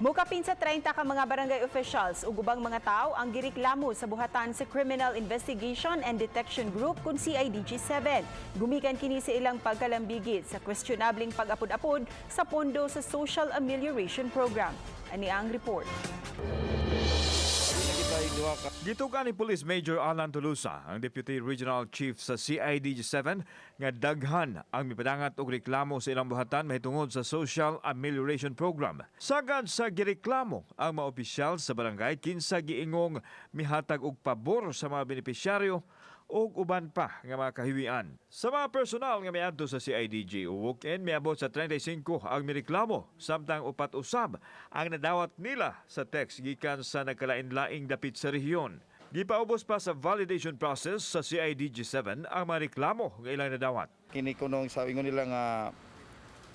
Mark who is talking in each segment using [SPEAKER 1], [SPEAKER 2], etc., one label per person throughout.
[SPEAKER 1] Mukapin sa 30 ka mga barangay officials ug ubang mga tao ang gireklamo sa buhatan sa Criminal Investigation and Detection Group kun CIDG 7. Gumikan kini sa ilang pagkalambigit sa questionableng pag-apod-apod sa pondo sa Social Amelioration Program. Ani ang report.
[SPEAKER 2] Gituga ni Police Major Alan Tolosa, ang Deputy Regional Chief sa CIDG-7, nga daghan ang mipadangat og reklamo sa ilang buhatan mahitungod sa Social Amelioration Program. Sagad sa gireklamo ang mga opisyal sa barangay kinsa giingong mihatag og pabor sa mga benepisyaryo ug uban pa nga mga kahiwian. Sa mga personal nga miadto sa CIDG o walk-in, miabot sa 35 ang mireklamo, samtang 4 usab ang nadawat nila sa text gikan sa nagkalain-laing dapit sa rehiyon. Gipaubos pa sa validation process sa CIDG 7 ang mga reklamo nga ilang nadawat.
[SPEAKER 3] Kini kuno sa ingon nila nga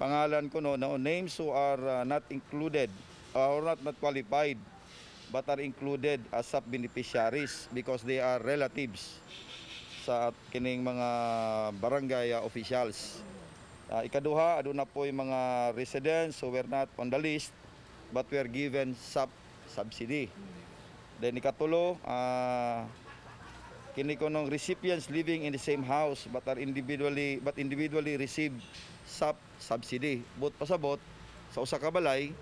[SPEAKER 3] pangalan kuno, no, names who are not included or not qualified but are included as sub beneficiaries because they are relatives sa kining mga barangay officials. Ikaduha, aduna po yung mga residents who were not on the list but were given sub subsidy. Then ikatulo, kini kunong recipients living in the same house but individually receive sub subsidy. Buot pasabot, sa usa ka balay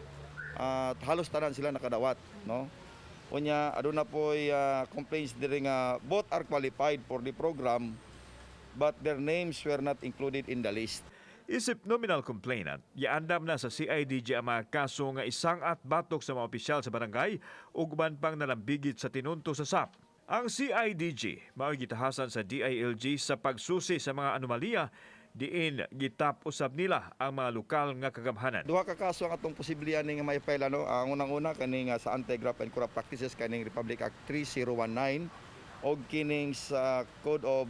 [SPEAKER 3] at halos tanan sila nakadawat, no? Unya, aduna po'y complaints diri nga both are qualified for the program but their names were not included in the list.
[SPEAKER 2] Isip nominal complainant, giandam na sa CIDG ang mga kaso nga isang-at batok sa mga opisyal sa barangay ug uban pang nalambigit sa tinunto sa SAP. Ang CIDG mao'y gitahasan sa DILG sa pagsusi sa mga anomalya diin gitap usab nila ang mga lokal nga kagamhanan.
[SPEAKER 3] Duha ka kaso ang atong posible ani nga may file, ano. Ang unang-una, kaning sa Anti-Graft and Corrupt Practices, kaning Republic Act 3019, og kining sa Code of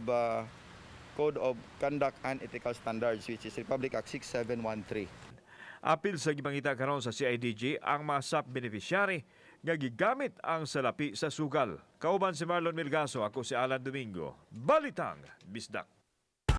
[SPEAKER 3] Conduct and Ethical Standards, which is Republic Act 6713.
[SPEAKER 2] Apil sa gipangita karon sa CIDG ang mga SAP beneficiary nga gigamit ang salapi sa sugal. Kauban si Marlon Milgaso, ako si Alan Domingo. Balitang Bisdak.